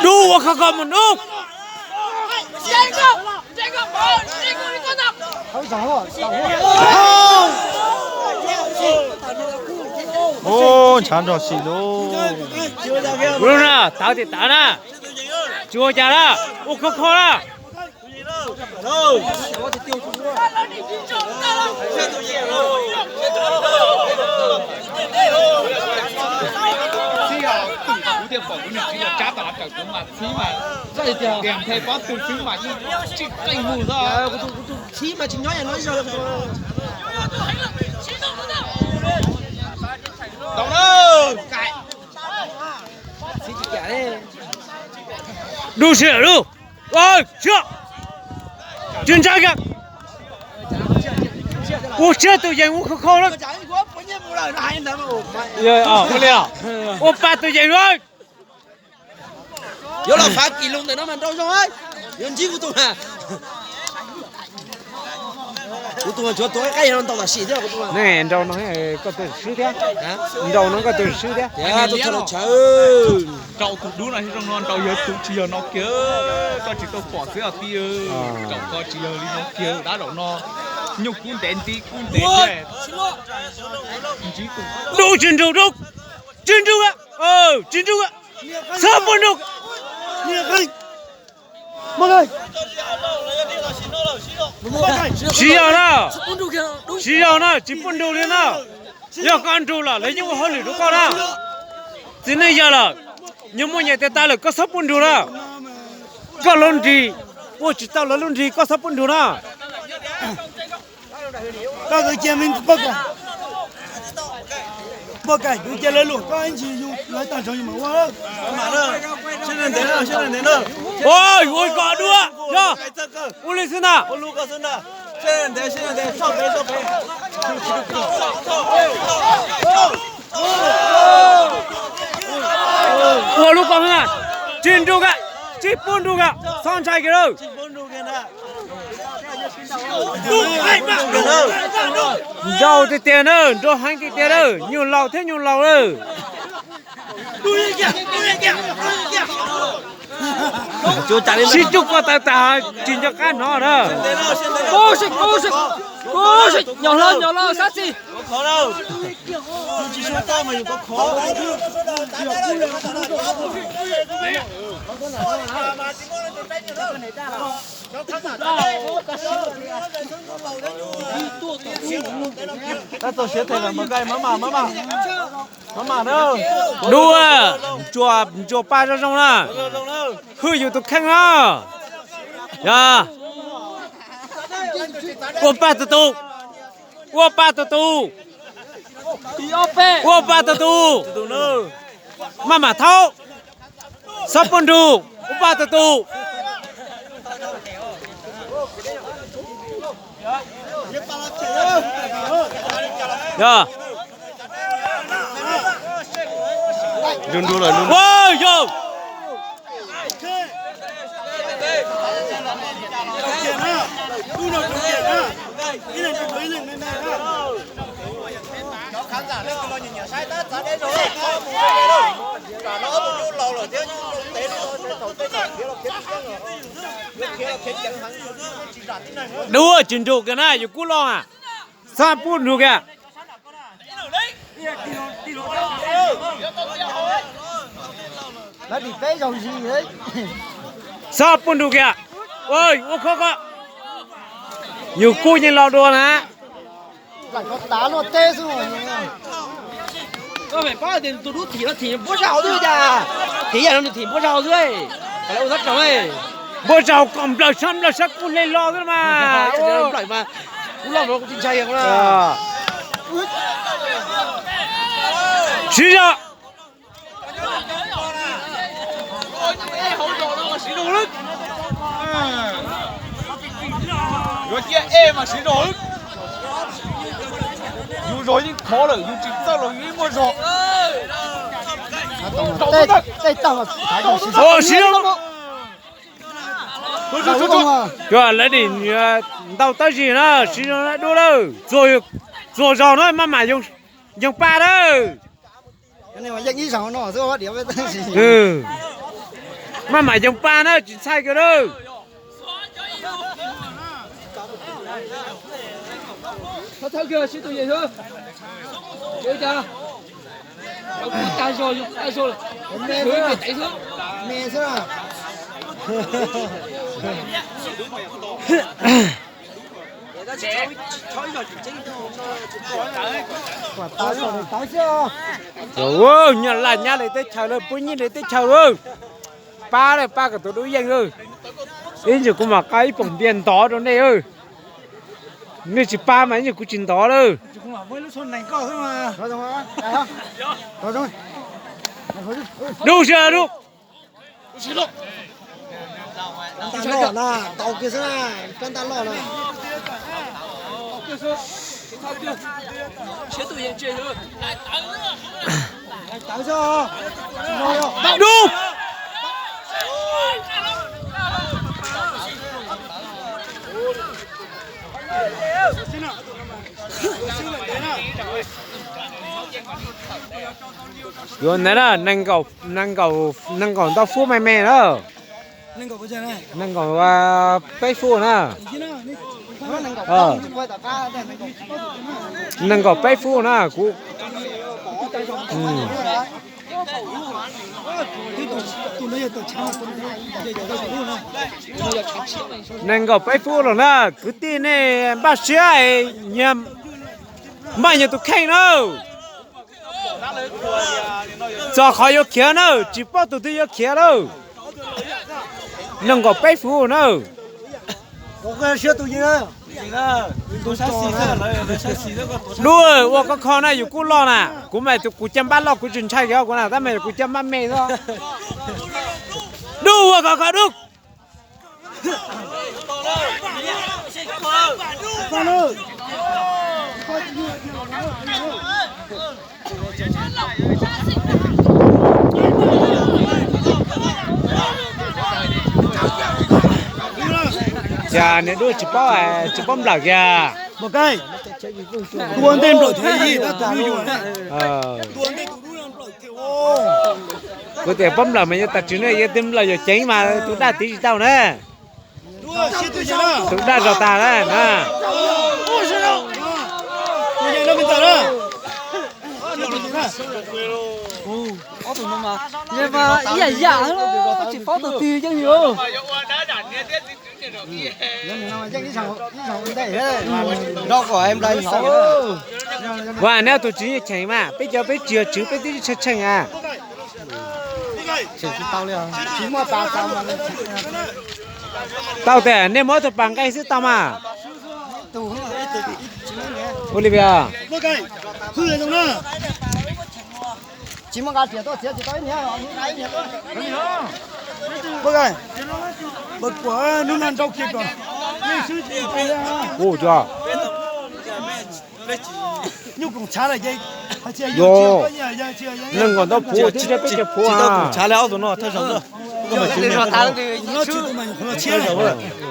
Dub ua khov kho mus dub. Ub, ntshav nrog sim lauj. Ua na, tawv tiag tawv na. Tsis ua cas na, ua khov kho na. Kuv tias pom kuv niam txiv los tsab tas los kawm kuv mas txhib mas, tias nphe pob tw xwb mas yeej tsis qeej mus xwb. Txhib mas tsis nyob no. Dub siab lawm. Tsis ntshai kiag. Ua siab tus yees ua khov kho lawm. Ua li, ua pa tus yees lawm. Yuav los fav kis lus ntawm no mas nrau zoo, yuav ntsib kuv tus na. Kuv tus mas tsuav tus qaib no ntau tam sim thiab kuv tus. Nrau no koj tus swb thiab. Nrau no koj tus swb thiab. Rau tus dub no zoo no nrau yog tus tsis yog no kiag, koj tsis tau pom xwb os tij. Rau koj tsis yog li no kiag, dab laum no nyuj kub ntev nti kub ntev. Dub tsis nrug dub, tsis nrug, tsis nrug, txhob pub nrug. Siv zog na, siv zog na, tsis pub nrug li na. Yog koj nrug los lawv yeej ua hauj lwm rau koj na. Txiv neej yawg lawm, nyias muaj nyias tes taw lawm koj txhob pub nrug na. Koj lub nrig, ua tsis tau lawv lub nrig koj txhob pub nrug na. Koj kwv cia me poj kas, poj kas kwv cia lawv luam koj ib ntsis yus lawv tag nrho yus mam ua. Ua koj dua, yog ua li xwb na. Ua lub koj xwb na, tsis nrug ka, tsis pub nrug ka, txhob ntshai kiag lawm. Nrau tiag tiag na, nrau heev tiag tiag na, nyuag laus thiab nyuag laus lawm. Sib cug koj tawv tas tsis nco qab hnov na. Nyom hlo nyom hlo sab txi. Tab txaus siab them lawm mas, maj mam, maj mam, maj mam na. Dua, ntsuas, ntsuas pa zoo zoo na. Hwj yus tus kheej na. Yog. Ua pa tus tus. Ua pa tus tus. Ua pa tus tus. Maj mam thaub. Txhob pub nrug, ua pa tus tus. Yog. Nrug nrug lawm, nrug nrug. Yog. Dua tsis nrug kiag na, yus kub loj a. Txhob pub nrug kiag. Txhob pub nrug kiag. Ua kho kho. Yus kub yeej lo dua na. Koj pab tias tus dub thim no thim npuab sab hauv xwb cas? Thim yam no nws thim npuab sab hauv xwb. Kom lawv ua sab rau. Npuab sab hauv kom nplawm sab nplawm sab kub hle lo xwb mas. Nplawm mas kub loj mas kuv tsis ntshai. Siv zog. Yuav ciaj ej mas siv zog. Yus zog yeej khov lawm, yus tsis txawj los yus yeej muaj zog. Siv zog. Cua lawv dim ntau tab zis na, siv zog dua lawm, txuag yus Txuas zog na, maj mam yoog pa na. Maj mam yoog pa na, tsis ntshai kiag na. Nyab laj nyab li teb chaws lawm, pub nyiaj li teb chaws lawm. Pab lawm, pab kom tus dub yeej lawm. Ib ntsis kuv mam qab ib poom npias ntov rau nej. Nej tsis pab mas ib ntsis kuv tsis ntov lawm. Dub sib dub. Dub. Yuav ntawd na, nees nkaum ntau fub me me na. Nees nkaum peb fub na. Nees nkaum peb fub na kuv. Nees nkaum peb fub los na, kwv tij nej npaj siab, nyias npaj nyias tus kheej na. Txog qhov yuav khiav na, tsis paub tus twg yuav khiav lawm. Nees nkaum peb fub na. Dub, ua khov kho na, yus kuj loj na, kuv mas tus kuv caj npab loj kuv tsis ntshai kiag kuv na, tab mas yog kuv caj npab me xwb. Dub, ua khov kho dub. Cas niag dub tsis paub, tsis paub nplawm kiag. Kuv tias paub nplawm mas yog tas tswv ne, yog tus nplawm yog ceev mas tus daj tiv tsis tau na. Tus daj zog tag na. Ib yam yam tsis paub tus twg yeej yus. Ua neb tus tswv cheem mas peb cov peb tsis yog tswv peb twb tshee tsheej a. Tau tias nej muab tus pas nqe xwb tau mas. Ua li ua cov nees nkaum ntau phuv thiab peb cov phuv.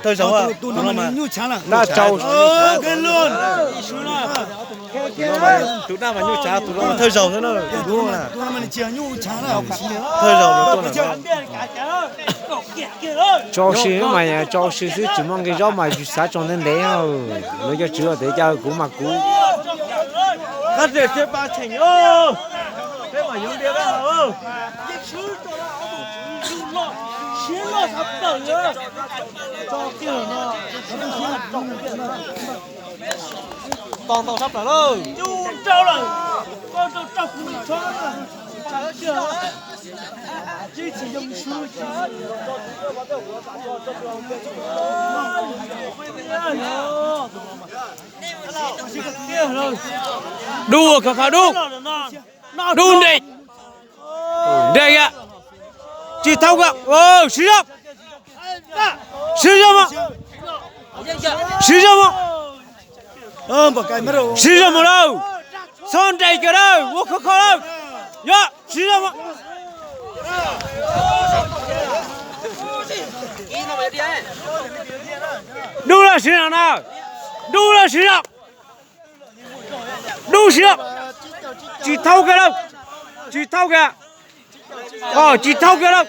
Thawj zaug, tus no mas nyuj tshav lawm. Tus daj mas nyuj tshav, tus no mas thawj zaug xwb na. Thawj zaug tuaj na. Tso si mas tso si xwb tsis muaj nqi zaub mas yus xav tso ntev ntev. Lawv cov tswv tias cas kuv mas kuv. Tau tau sab plaws lawm. Dub ua khov kho dub. Dub nres. Nres a. Tsis thaub ko. Siv zog. Siv zog mas. Siv zog mas. Siv zog mas lawm. Txhob nres kiag lawm, ua khov kho lawm. Yog siv zog mas. Dub lawm siv zog na. Dub lawm siv zog. Dub siab. Tsis thauj kiag lawm. Tsis thauj kiag. Tsis thauj kiag lawm.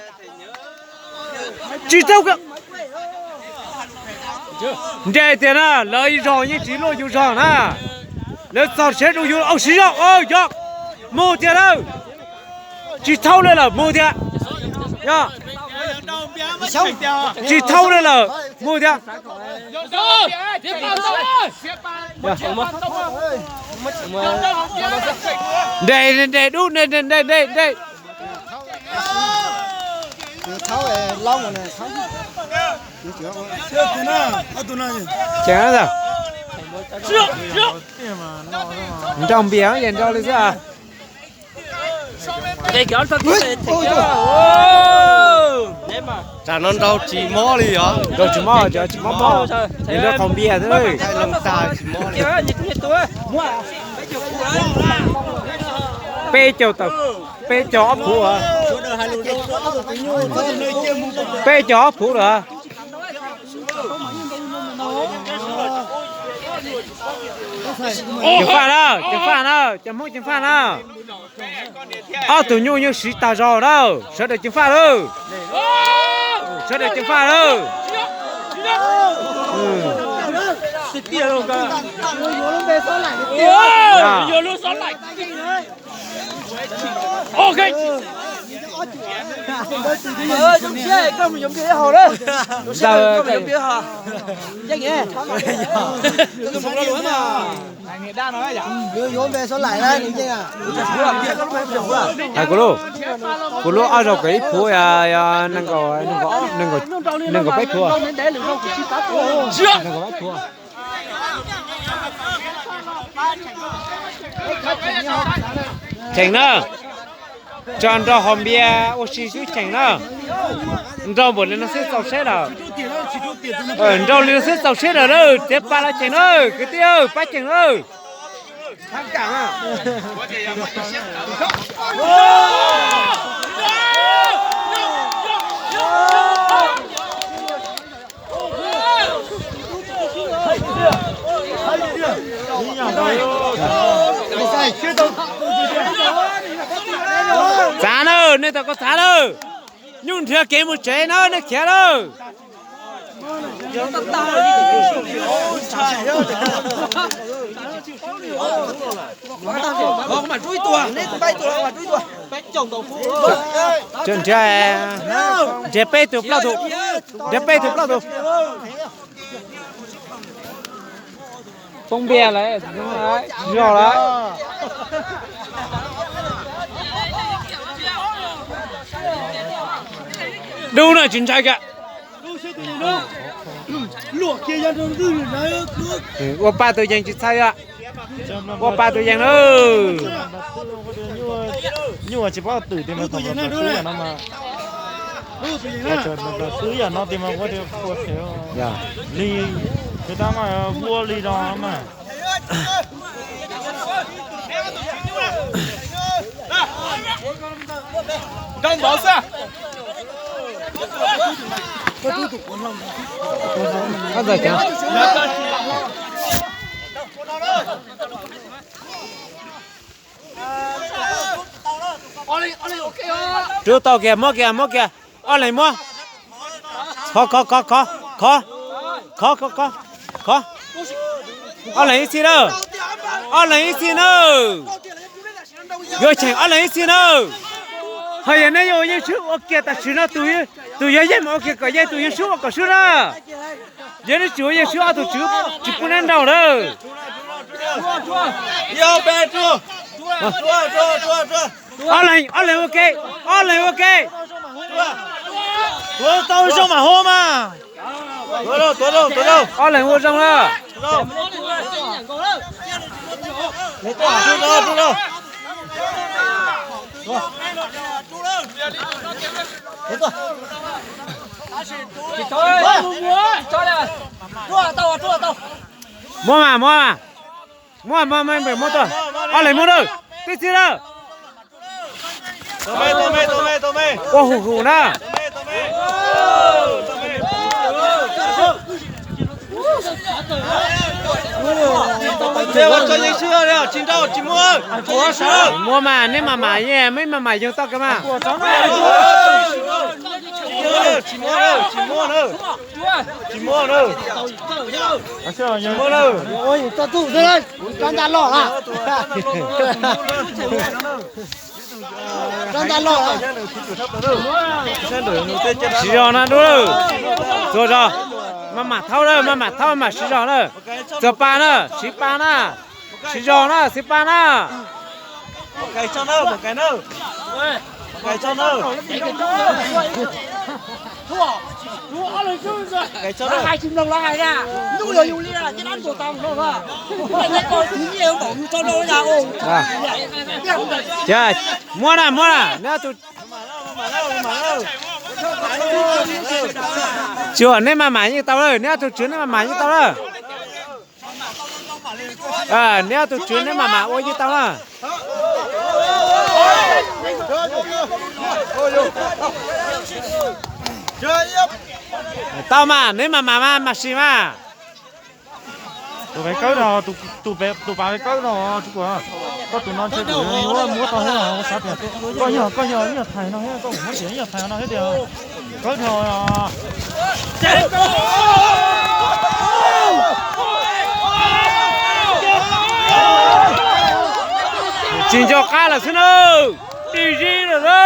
Tsis thauj kiag. Nres tiag na, lawv ib zog yeej tsis luaj yus zog na. Lawv txog siab rau yus, au siv zog, yog. Mus tiag lawm. Tsis thauj li lawm, mus tiag. Yog. Tsis thauj li lawm, mus tiag. Nres, nres, dub, nres, nres, nres, nres. Nrau npias ces nrau li xwb. Tsam no nrau tsis mob li os. Nrau tsis mob, tsis mob mob. Nrau qaus npias xwb. Peb caug tawm, peb caug ob phuv. Peb caug ob phuv lawm. Ceev faj na, ceev faj na, cov Hmoob ceev faj na. Ob tug nyuj yeej siv tag zog na, sawv daws ceev faj lawm. Sawv daws ceev faj lawm. Hais kuv lub, kuv lub ob zaug kawm ib phuv, nees nkaum peb phuv, nees nkaum peb phuv. Cheem na, tso nrau hauv npias ua si xwb cheem na. Nrau npaum li no xwb txaus seb lawm. Nrau li no xwb txaus seb lawm na, txiav pa los cheem na, kwv tij pab cheem na. Txav na, nej tau koj txav na. Nyuj nrhiav kev mus tsev na, nej khiav lawm. Nrhiav, nrhiav peb tug plaub tug, nrhiav peb tug plaub tug. Poob npias lawm, zog lawm. Dub no tsis ntshai kiag. Ua pa tus yees tsis txhais os. Ua pa tus yees na. Nyuj tsis paub twm tiag mas thaum twb yam no mas, twb yam no tiag mas ua tiag ua li, tab mas ua li no mas. Rub tau kiag, muab kiag, muab kiag. Ob leeg muab. Khov, khov, khov, khov, khov. Khov, khov, khov, khov. Ob leeg ib txhij na. Ob leeg ib txhij na. Yuav cheem ob leeg ib txhij na. Ho yog nej yuav ua yeej swb ua kiag tam sim no, tus yog yeej mas ua kiag kom yeej, tus yog swb ua kom swb na. Yog nej tsis ua yeej swb ob tug tswv tsis pub nab nraum lawm. Ob leeg, ob leeg ua ke, ob leeg ua ke. Tuav tau zoo mam hu mas. Ob leeg ua zoo na. Muab mas, muab mas. Muab, muab, muab, muab tuaj. Ob leeg muab na. Tib txhij na. Ua hum hum na. Tsis muaj mas, neb mam mam, muab ib mam mam yog tau kawg mas. Tsis muaj, tsis muaj, tsis muaj, tsis muaj. Rab ntaj loj na. Rab ntaj loj. Siv zog na dub lawm. Txuag zog. Maj mam thaub lawm, maj mam thaub, maj mam siv zog na. Txuag pa na, siv pa na. Siv zog na, siv pa na. Muab na, muab na, neb ob tug. Tsis, neb maj mam yeej tau lawm, neb ob tug tswv neb maj mam yeej tau lawm. Neb ob tug tswv neb maj mam ua yeej tau na. Tau mas, neb maj mam mas, mam sim mas. Tus pab kawb no, tus pab kawb no tsis kuam, koj tus no ntshe kuv yuav muab tau thiab, xav tias koj yog, koj yog ib yam thais no thiab, koj muab tias ib yam thais no thiab tias kawb dhau. Tsis nco qab lawm xwb na, dig zib lawm na.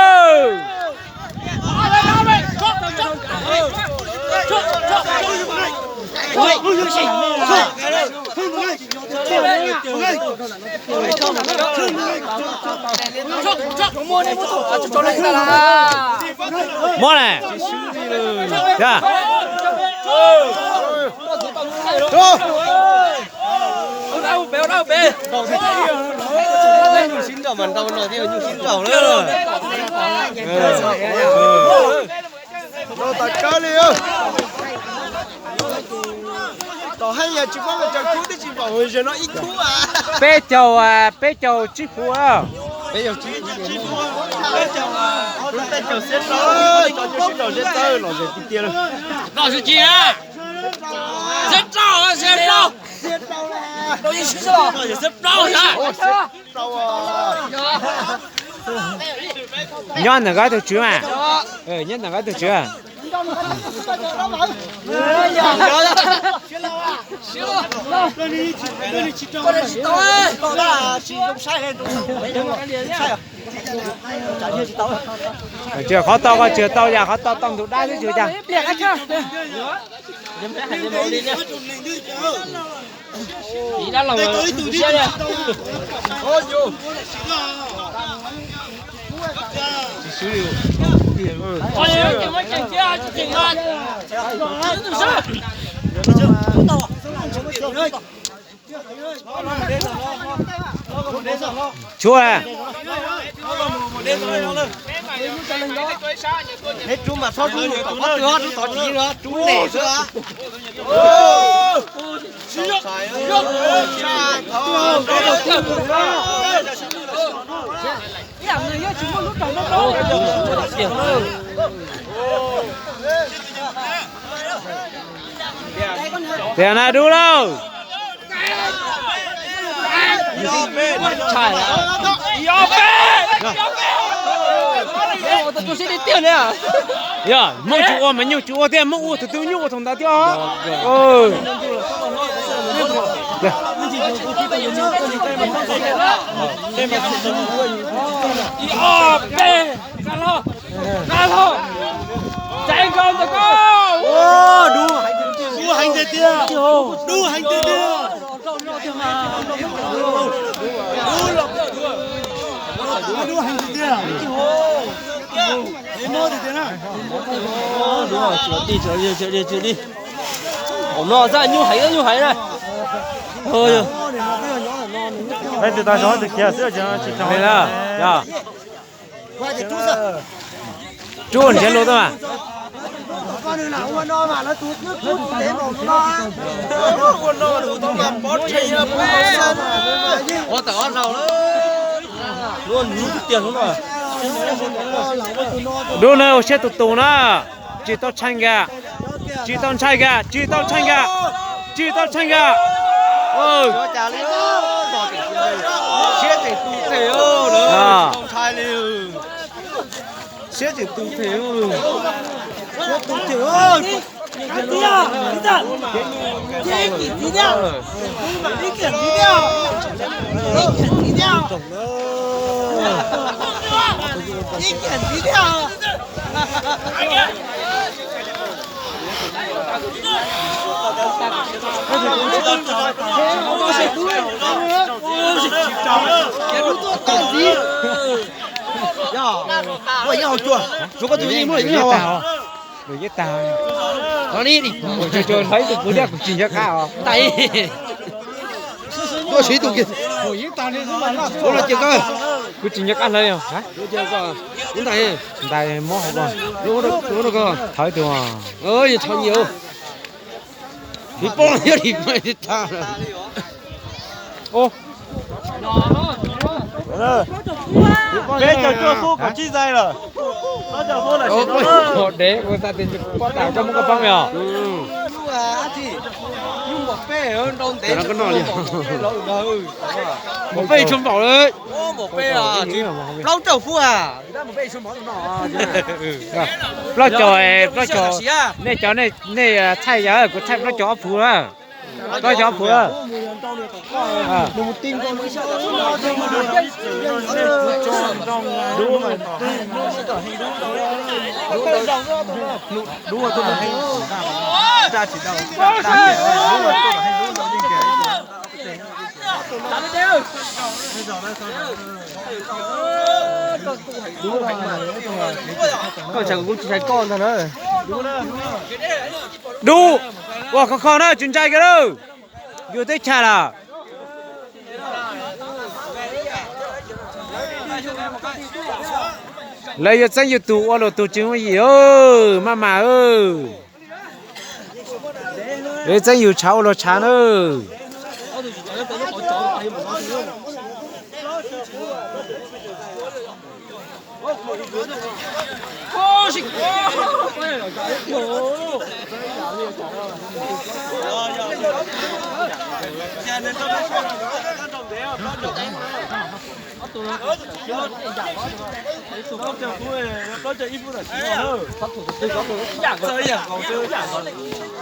Muab ne. Nyuj sib nraus mas nrau no thiab, nyuj sib nraus na. Nrau tas kawg li. Tom haj yam tsis paub mas cov kub twb tsis npaum ze no ib khub. Peb caug, peb caug tsib puas. Tej caug xiab rau, cov nyuj sib nraus zeb txawb los ze tiag tiag lawm. Los tsis ci na. Xiab rau, xiab rau. Nyob ntawm koj tus tswv mas. Nyob ntawm koj tus tswv. Tsis qhov tau, koj tsis tau yam qhov tau, tau ntug dab xwb tsis cas. Tshuav. Neb rub mas txhob rub mus tom qhov twg, rub tom tiv no, rub neb xwb. Tias na dub lauj. Yog Hmoob tsis ua mas nyuj tsis ua thiab, Hmoob ua tus twg nyuj ua thaum ntawd thiab os. Dub heev tiag tiag. Dub heev tiag tiag. Dub heev tiag tiag. Qhov no xwb nyuj heev, nyuj heev na. Leej twg tau zov tus kiag xwb, tsis tau. Rub nrhiav lus tau mas. Dub na, ua siab tus tus na. Tsis tau tshee nkag. Tsis tau ntshai nkag, tsis tau tshee nkag. Tsis tau tshee nkag. Siab tseem tu them, siab tseem tu them, siab tu them. Ua yeej haus cua, tsuav koj tus yeej muaj yeej haus. Hlawv ib tug kuv thiab kuv tsis nco qab os. Tuaj siv tus kiag. Kuv tsis nco qab hlawv. Ntais muab hauv ko. Thawv ib tug. Tsis paub yog li tag. Peb caug cuaj xub kaum tsib zais lawm. Dev ua txaj ti pob tas koj muab koj pab me os. Npaum peb ib tshua npaum lawm. Plaub caug xub a. Plaub caug, plaub caug. Nej cov nej txhaij yog kuv txhaij plaub caug ob phuv na. Plaub caug ob phuv. Dub, ua khov kho na, tsis ntshai kiag lawm. Yus twb chaj lawm. Lawv yuav txeeb yus tus ua luag tus tsis yooj yim, maj mam. Lawv txeeb yus tshav ua luag tshav na.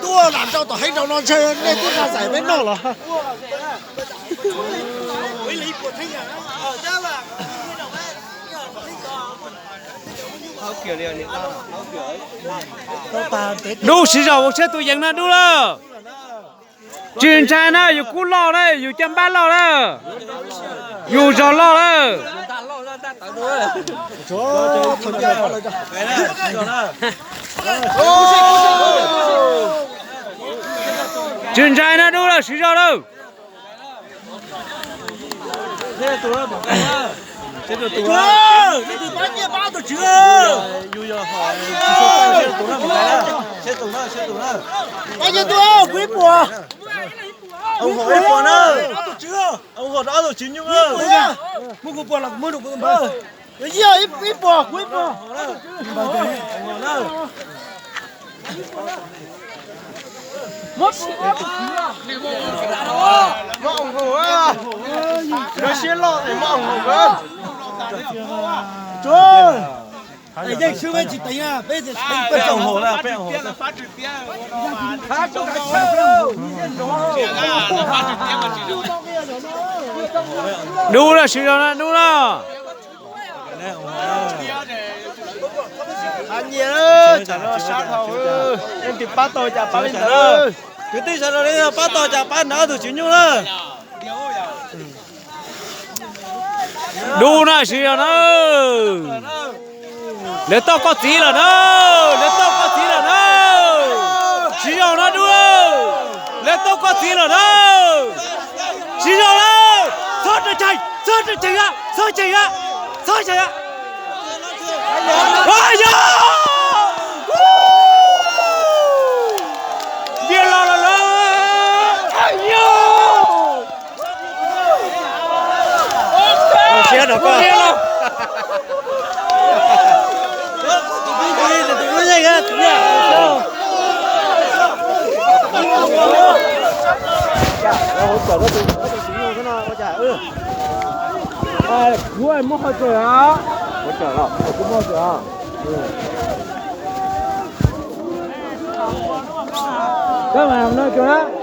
Tuaj lam rau tom heev rau no ntshe nej twb nqa xaim peb noj los. Dub siv zog ua siab tus yees na Dub lawm. Tsis ntshai na, yus kub loj na, yus caj npab loj na, yus zog loj na. Tsis ntshai na Dub lawm, siv zog lawm. Muab ua siab loj es muab ua yeej swb peb tsis teev, peb teev peb ua haum na, peb ua haum. Dub na, siv zog na, dub na. Nyiam, tsam no sab dhau, leej twg pab tau cas pab li ntawd. Kwv tij sawv daws, leej twg pab tau cas pab nrog ob tug tswv nyuj na. Dub na, siv zog na. Lawv tau koj txiv lawm na, lawv tau koj txiv lawm na. Siv zog na Dub, lawv tau koj txiv lawm na. Siv zog na, txhob tseem cheem, txhob tseem cheem a, txhob cheem a, txhob cheem a. Yog, ntiag los lawm, yog. Siab rau koj. Ua cawm koj tus, koj tus txiv yug xwb no ua cas? Kuv muab hau cawm os. Kuv muab hau cawm os. Koj mas no cua na.